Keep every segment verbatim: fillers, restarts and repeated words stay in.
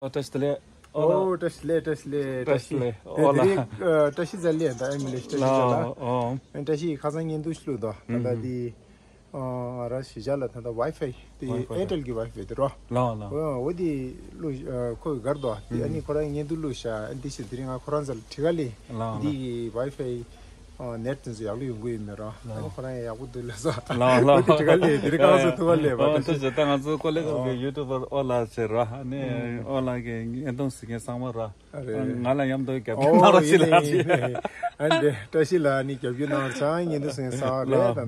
ཨོ་བཀྲ་ཤིས་བདེ་ལེགས། ཨོ་ཨོ་བཀྲ་ཤིས་བདེ་ལེགས། བཀྲ་ཤིས་བདེ་ལེགས། བཀྲ་ཤིས་བདེ་ལེགས། ཨོ་ལགས། དེ་རིང་ཨ་བཀྲ་ཤིས་བདེ་ལེགས། ད་ཨེ་མི་ལེ་བཀྲ་ཤིས་བདེ་ལེགས། ཨོ་ཨོ། བཀྲ་ཤིས་ཁ་སང་བརྙན་ཐུང་ཞིག་བླུགས་འདུག་ད་ལྟ་དེ་ཨ་ང་རང་གཞིས་ཆགས་ལ་ད་ལྟ་ཝའི་ཕའི་དེ་ཝའི་ཕའི་ཨེར་ཊེལ་གྱི་ཝའི་ཕའི་དེ་རོ། ལགས་ལགས། ཨོ་འོ་དེ་བླུགས། ཨ་ཁོ་གི་སྒར་དོ་དེ་ཨ་ནི་ཁོ་རང་བརྙན་ཐུང་བླུགས་ཤག་འདི་བྱས་དེ་རིང་ང་ཁོ་རང་ཚོ་ལ་བྲིས་ཀ་ལས། ལགས་འདི་ལགས། གི་ཝའི་ཕའི་ཨ་ནེཊ་དེ་ཚོ་ཡག་ལོས་ཡོང་གི་ཡོད་མེད་རོ། ཨ་ནི་ཁོ་རང་ཡང་ཡག་པོ་འདུག་ལབ་སོང་། ལགས་ལགས། འོ་དེ་བྲིས་ཀ་ལས་དེ་རིང་ཁ་སང་ཐུག་ག་ལས་པ། ཨོ་ད་ཐུགས་རྗེ་ཆེ། ད་ང་ཚོ་ཀོ་ལེ་གྷལ་གྱི་ཡུ་ཊུབ་པར་ཨོ་ལགས་ཟེར་རོ། ཨ་ནི་ཨོ་ལགས་ཀྱི་བརྙན་ཐུང་གཟིགས་མཁན་ཚང་མ་རོ། ཨ་རེ། ང་ལ་མཉམ་དུ་རྒྱབ་སྐྱོར་གནང་རོགས་ཞེས་ལབ་ཅིག་ཨ་འདི་བཀྲ་ཤིས་ལགས་ནི་རྒྱབ་སྐྱོར་གནང་རོགས་ཚང་བརྙན་ཐུང་གཟིགས་མཁན་ཚང་མ་རེད། ད་ལྟ་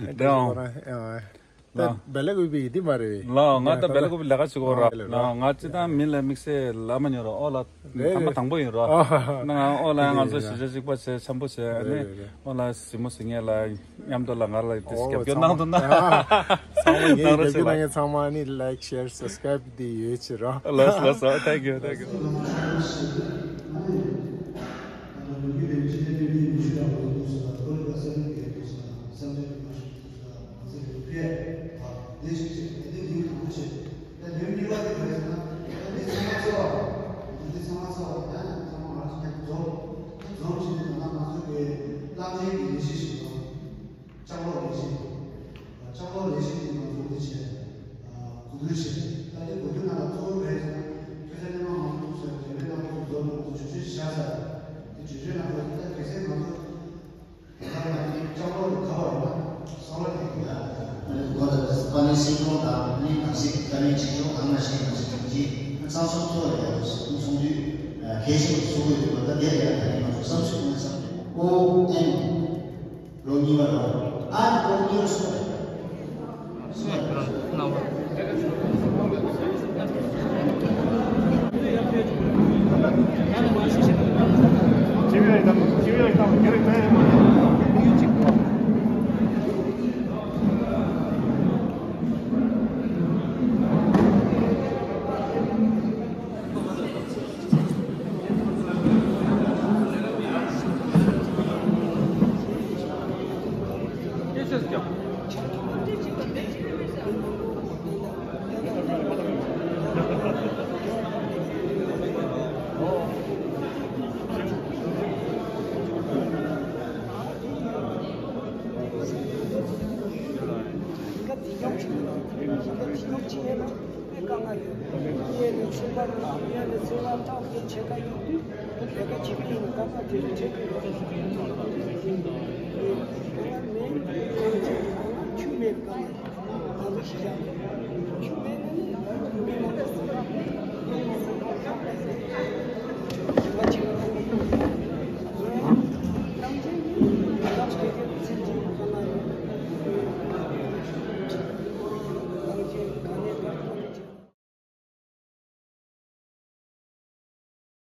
ཨ་འདི་ཁོ་རང་ཨ། ད་ལགས། བེ་ལ་ཀུ་པི་འདི་མ་རེད། ལགས་ང་ད་བེ་ལ་ཀུ་པི་ལས་ཀ་བྱེད་ཀྱི་ཡོད་ར། ལགས་ང་སྤྱིར་བཏང་མི་ལ་དམིགས་བསལ་ལབ་མ་མྱོང་ར། ཨོ་ལགས་རེད་ཐེངས་མ་རེད། དང་པོ་ཡིན་ར། ཨ་ཧ་ཧ། ང་ཨོ་ལགས་ང་ཚོ་གཞིས་ཆགས་གཅིག་པ་བྱས་འཆམ་པོ་བྱས། ཨ་ནི་རེད་རེད། ཨོ་ལགས་གཟིགས་མོ་གཟིགས་མཁན་ལ་མཉམ་དུ་ལ་ང་ལ་དེ་ཨོ་རྒྱབ་སྐྱོར་གནང་ཐུབ་ན། ཚང་མ་ངའི་རྒྱབ་སྐྱོར་གནང་མཁན་ཚང་མ་ནི་ལའིཀ་ཤེར་སབ་སི་ཀ་རའིབ་འདི་ཡོད་ཕྱིར་ར། ལགས་ལགས་སོ། Thank you, thank you. ལྕགས་ལོག་ལས་གཞི་དེ་ང་ཚོ་འདི་བྱས། ཨ་གོ་བསྡུར་བྱས། ད་ལྟའི་གོ་བསྡུར་ནང་ལ་གཙོ་བོ་ག་རེ་ཟེར་ན། ཁ་སང་སྔོན་མ་ང་ཚོ་ཚོས་རྒྱ་མིའི་རྣམ་པ་ཚོ་འཛོམས་ནས་ང་ཚོ་བརྗོད་གཞི་བཞག་ཚར། དེ་བརྗོད་གཞི་ནང་ལ་ད་གལ་སྲིད་ང་ཚོ་ད་ལྟ་ང་ཚོ་ལྕགས་ལོག་དེ་ག་བ་ཡིན་ན་སོ་ལོ་དེ་ཡིན་ད། ང་ཚོ་གོ་ད་ད་པ་ནི་སིང་ཀྲོང་དང་ཨ་ནི་ནང་སྲིད་ཀ་མིན་ཅི་ཅོ་གང་ན་ཤེས་ང་ཚོ་གྲོང་ཁྱེར་གཙང་གསུམ་ཐོག་ལ་ཡང་ཚོགས་འདུ་གལ་ཆེན་པོ་ཚོགས་ཀྱི་ཡོད་པ། ད་དེ་ལ་ཡང་ད་ནི་ང་ཚོ་བསམ་ཚུལ་གང་ཡང་བསམ་ཚུལ་ཨོ་ཨེན། ལོ་གཉིས་པ་ལོ། ཨ་ནི་ལོ་གཉིས་པ་སོང་བས། སོང་བས། དཀའ་ངལ་ཡོད། ངས་ནི་ཚེ་བར་ལ་ངས་ནི་ཚེ་བར་ཐག་གི་ཕྱེད་ཀ་ཡོད་དུས་ལས་ཀ་བྱེད་ཀྱི་ཡིན། སྐབས་དེ་རིང་ཁྲིད་ཀྱི་ཡོད། ཁོ་ན་མེད། ཁོ་ན་ཆུ་མེད། སྐབས་ང་ཚོ་ཤི་བཞག